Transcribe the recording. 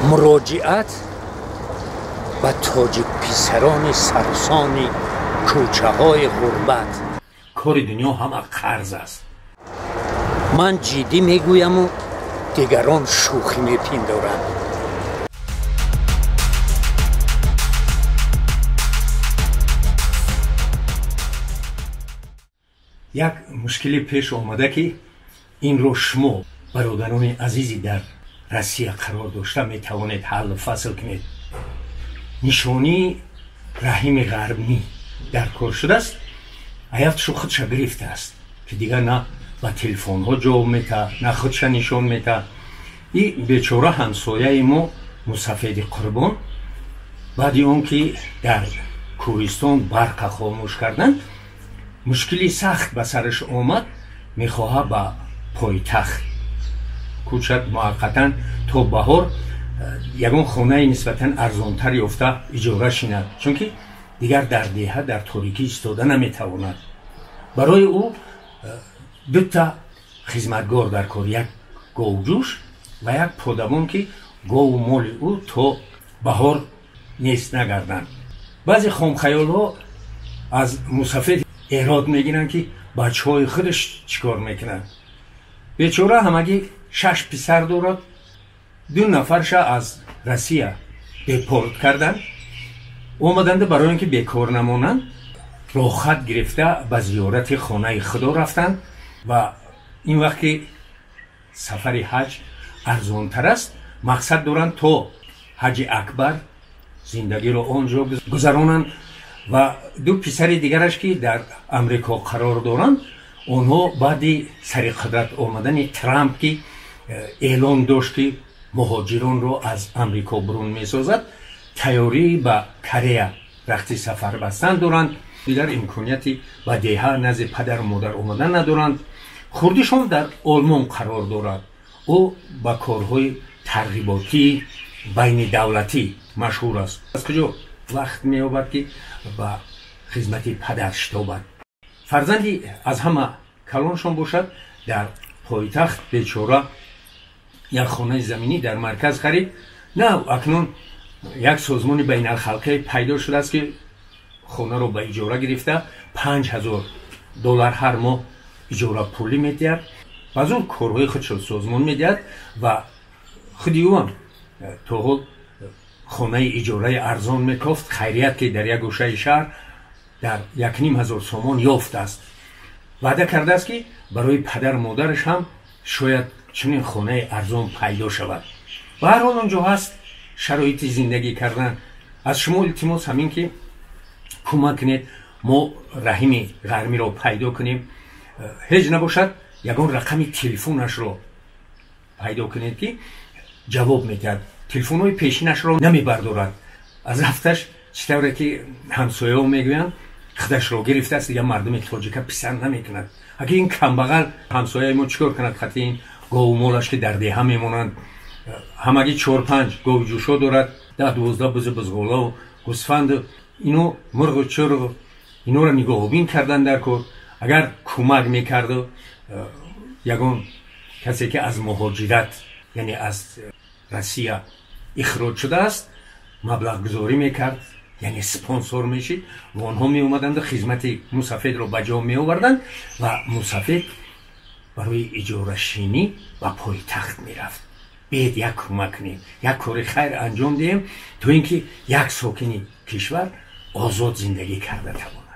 Муроҷиат ба тоҷикписарони сарсони кӯчаҳои ғурбат. Кори дунё ҳама қарз аст. Ман ҷиддӣ мегӯяму дигарон шӯхӣ мепиндоранд. Як мушкиле пеш омада, ки инро шумо, бародарони азизи дар Россия қарор дошта, метавонед ҳаллу фасл кунед. Нишонии Раҳими Ғарбӣ дар кор шудааст. Аяфтшу худша гирифтааст, ки дигар на ба телефонҳо ҷавоб мета, на худша нишон мета. И бечора ҳамсояи мо Мусафеди Қурбон баъди он ки дар Кӯҳистон барқа хомӯш карданд, мушкили сахт ба сараш омад. Мехоҳад ба пойтахт кӯчад, муваққатан то баҳор ягон хонаи нисбатан арзонтар ёфта иҷора шинад, чунки дигар дар деҳа дар торикӣ истода наметавонад. Барои ӯ дута хизматгор дар кор: як говҷӯш ва як подабон, ки гову моли ӯ то баҳор нест нагарданд. Баъзе хомхаёлҳо аз мусафед эрод мегиранд, ки бачаҳои худаш чӣ кор мекунанд. Бечора ҳамагӣ шаш писар дорад. Ду нафарша аз Россия депорт карданд, омаданда барои он ки бекор намонанд, роҳхат гирифта ба зиёрати хонаи худо рафтанд. Ва ин вақт ки сафари ҳаҷ арзонтар аст, мақсад доранд то ҳаҷи акбар зиндагиро он ҷо гузаронанд. Ва ду писари дигараш, ки дар Амрико қарор доранд, онҳо баъди сари қудрат омадани Трамп, ки эълон дошт, ки муҳоҷиронро аз Амрико бурун месозад, тайёрӣ ба Корея рахти сафар бастан доранд. Дигар имконияти ба деҳа назди падару модар омадан надоранд. Хурдишон дар Олмон қарор дорад. Ӯ ба корҳои тарғиботии байни давлатӣ машҳур аст. Аз куҷо вақт меёбад, ки ба хизмати падар шитобад? Фарзанди аз ҳама калоншон бошад, дар пойтахт бечора як хонаи заминӣ дар марказ харид. На акнун як созмони байналхалқӣ пайдо шудааст, ки хонаро ба иҷора гирифта, $5000 ҳар моҳ иҷорапулӣ медиҳад. Ба зур корҳои худшо созмон медиҳад. Ва худи ӯам то ҳол хонаи иҷораи арзон мекофт. Хайрият, ки дар як гӯшаи шаҳр дар 1500 сомон ёфтааст. Ваъда кардааст, ки барои падару модараш ҳам шояд чунин хонаи арзон пайдо шавад. Ба ҳар ҳол, он ҷо ҳаст шароити зиндагӣ кардан. Аз шумо илтимос ҳамин, ки кӯмак кунед, мо Раҳими Ғармиро пайдо кунем. Ҳеҷ набошад, ягон рақами телефонашро пайдо кунед, ки ҷавоб медиҳад. Телефонҳои пешинашро намебардорад. Аз рафташ, чӣ тавре ки ҳамсояҳо мегӯянд, худашро гирифтааст, дигар мардуми тоҷика писанд намекунад. Аги ин камбағал ҳамсояи мо чӣ кор кунад? Хати ин гову молаш, ки дар деҳа мемонанд, ҳамагӣ чор панҷ говҷӯшо дорад, 10-12 бузу бузғолаву гӯсфанду ино, мурғу чурғу инора нигоҳубин кардан дар кор. Агар кӯмак мекарду ягон касе, ки аз муҳоҷират, яъне аз Россия ихроҷ шудааст, маблағгузорӣ мекард, яъне спонсор мешид, ва онҳо меомаданду хизмати мусафедро ба ҷо меоварданд ва мусафед барои иҷорашинӣ ба пойтахт мерафт. Биед, як кӯмак кунем, як кори хайр анҷом диҳем, то ин ки як сокини кишвар озод зиндагӣ карда тавонад.